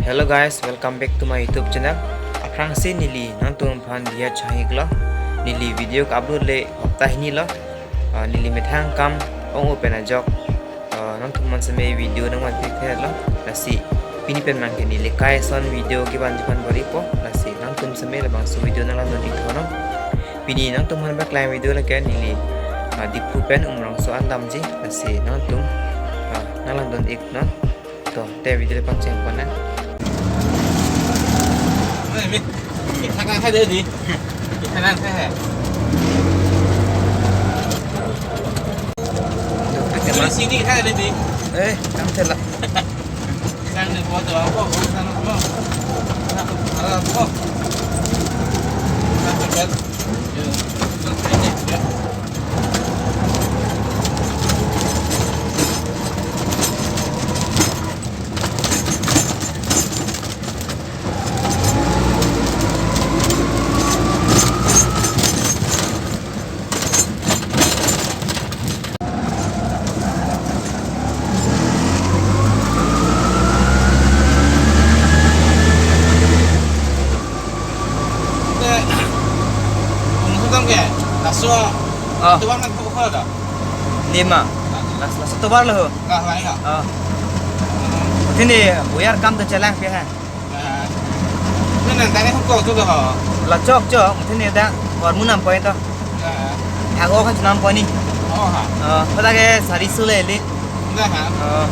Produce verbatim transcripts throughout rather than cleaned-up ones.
Hello guys, welcome back to my YouTube channel. Aphrangsi neli nangtumphan diya chahiklo. Neli video ka-upload le hapta hini lo. Ah, neli methang akam ong-o pen ajok, ah, nangtum aphan seme video nangvan thekthelo. Lasi pini pen abangke neli kai ason video kevan-ji aphan bor-ipo. Lasi nangtum seme labangso video nanglangdun-ik tha non. Pini nangtum aphan paklang video lake neli, ah, Diphu pen Umrongso an damji. Lasi nangtum, ah, nanglangdun-ik non. To, te video le pangcheng pon nang. Oi, mi. Kita kan ada di. Kita kan ada. Di sini kan ada di. Eh, kamu salah. Sang ni buat apa? Sang apa? Sang apa? Sang apa? Ya. Laso. Ah. Tuan kan kok kok dah. Lima. Las, las tovar lo ho. Lah, lah, ya. Ah. Sini buyar kam tu chelang ke ha. Nah. Ini nanti ni kok tu dah. La chok chok, sini dah. Hormu nam point to. Nah. Aku kan nam point ni. Oh, ha. Ah, pada ke sari sule li. Nah, ha. Ah.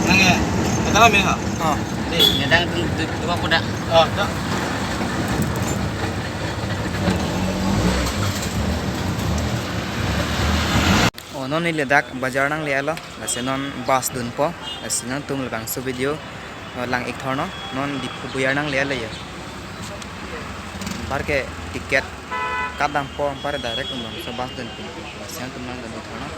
Nang ya, kata kami ha? Oh. Deh, nyadang tu tu tu apa dah? Oh, dah. Oh, non neli ladak bazar nangle-etlo, lasi non bus dunpo, lasi nangtum labangso video, oh, lang-ik thorno, non Diphu buyar nangle-etlo ya. Anparke ticket kat dampo, anpar direct Umrongso bus dunpo, lasi nangtum langdun-ik thorno.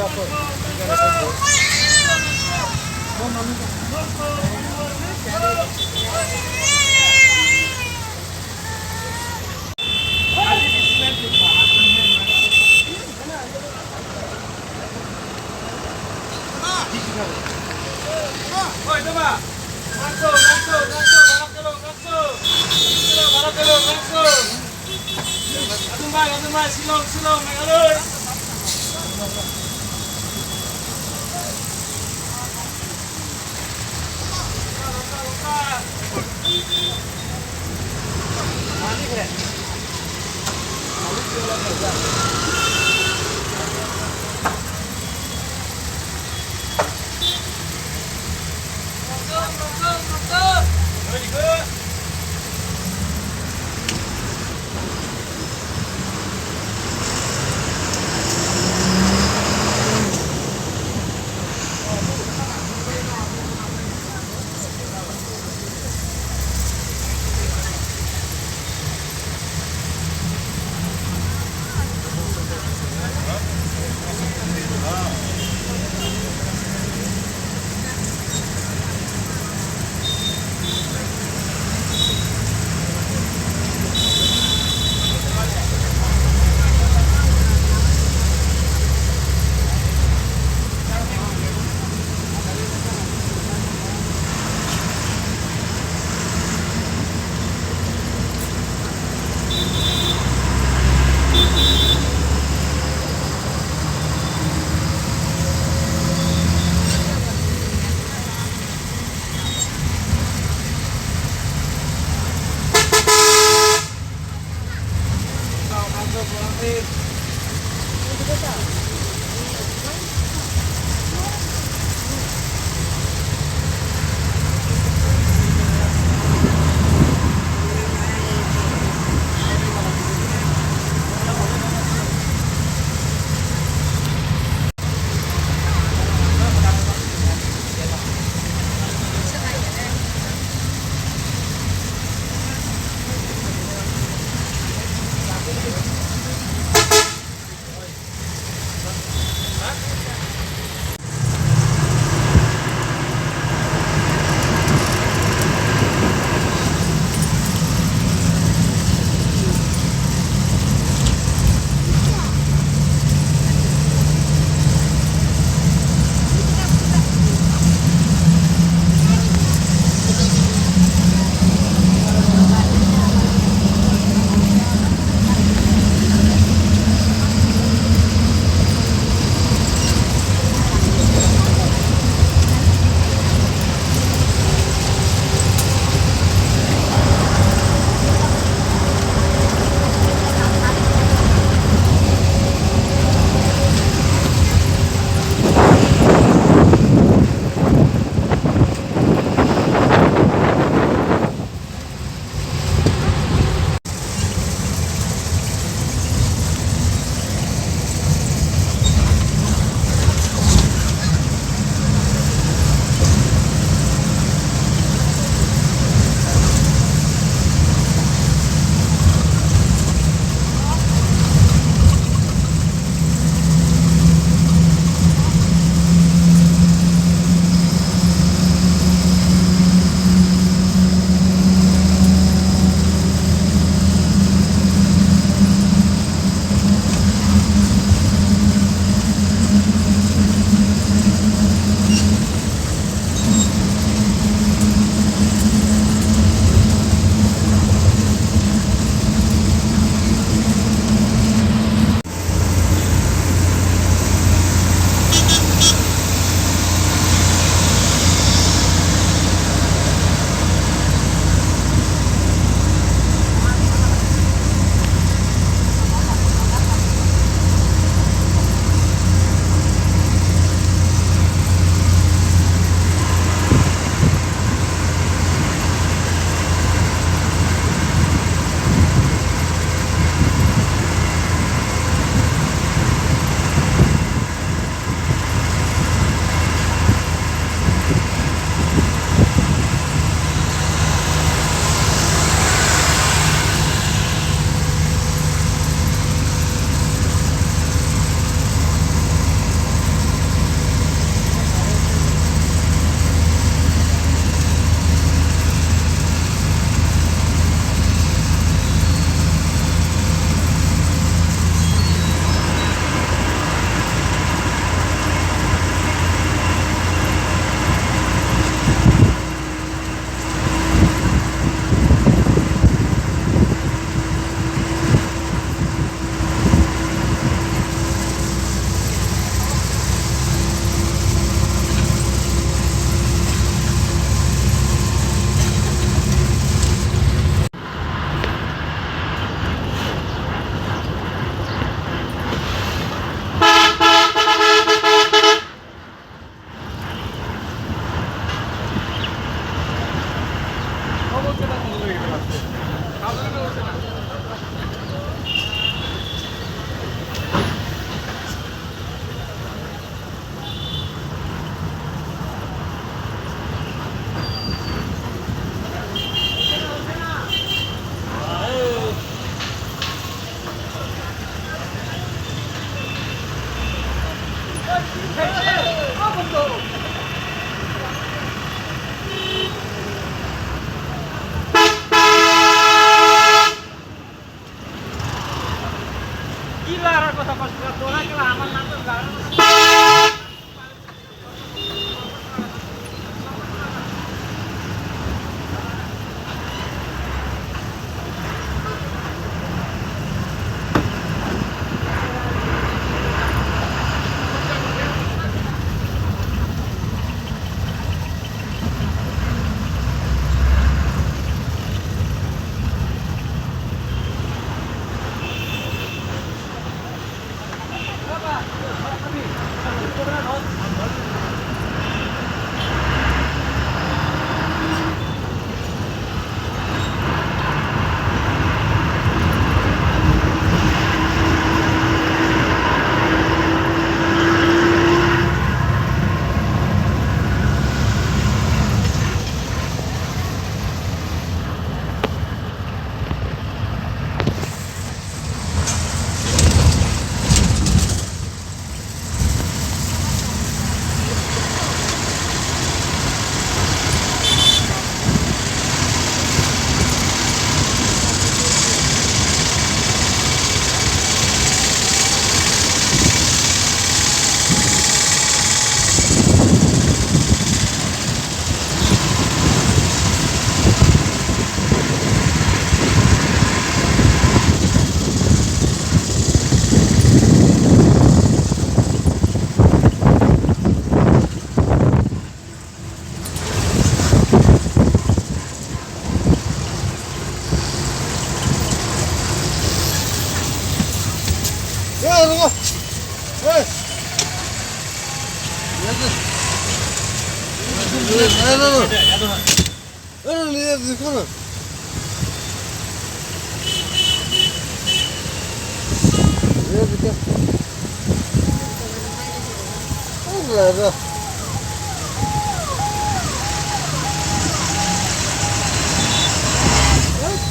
Adun bai, adun bai, Shillong, Shillong, Meghalaya.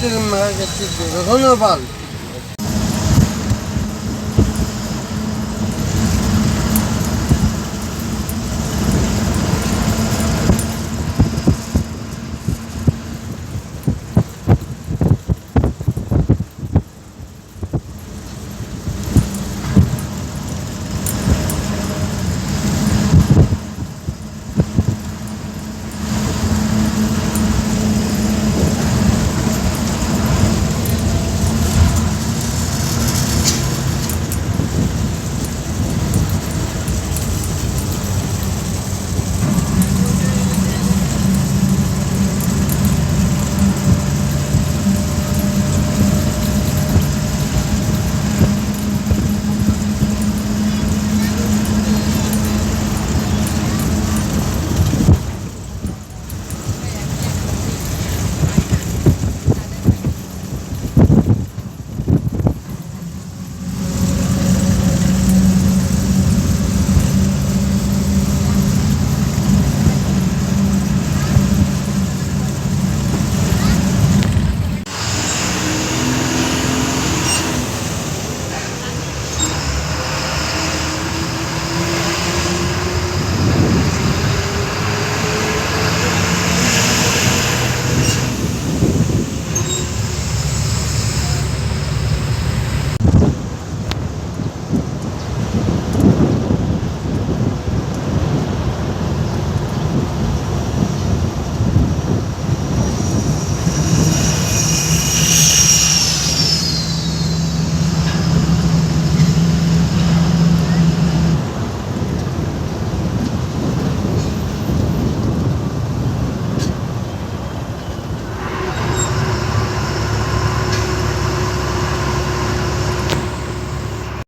Terima kasih. Hono bal.